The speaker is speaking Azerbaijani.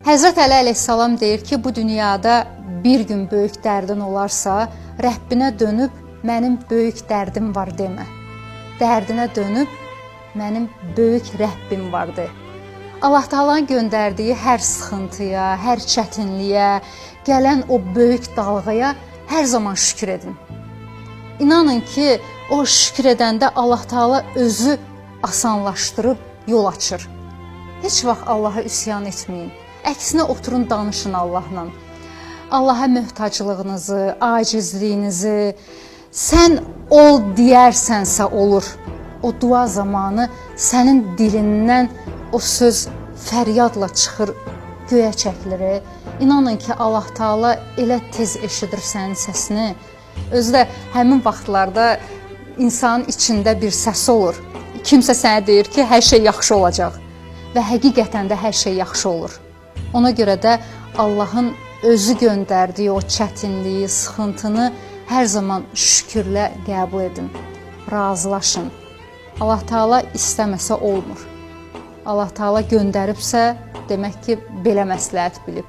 Həzrət Əli əleyhissalam deyir ki, bu dünyada bir gün böyük dərdin olarsa, Rəbbinə dönüb mənim böyük dərdim var demə. Dərdinə dönüb mənim böyük Rəbbim var de. Allah Taala'nın göndərdiyi hər sıxıntıya, hər çətinliyə, gələn o böyük dalğaya hər zaman şükür edin. İnanın ki, o şükür edəndə Allah Taala özü asanlaşdırıb yol açır. Heç vaxt Allaha üsyan etməyin. Əksinə oturun danışın Allahla. Allaha möhtaclığınızı, acizliyinizi, sən ol deyərsənsə olur. O dua zamanı sənin dilindən o söz fəryadla çıxır, göyə çəkilir. İnanın ki, Allah Taala elə tez eşidir sənin səsini. Özü də həmin vaxtlarda insanın içində bir səs olur. Kimsə sənə deyir ki, hər şey yaxşı olacaq və həqiqətən də hər şey yaxşı olur. Ona görə də Allahın özü göndərdiyi o çətinliyi, sıxıntını hər zaman şükürlə qəbul edin. Razılaşın. Allah Taala istəməsə olmur. Allah Taala göndəribsə, demək ki, belə məsləhət bilib.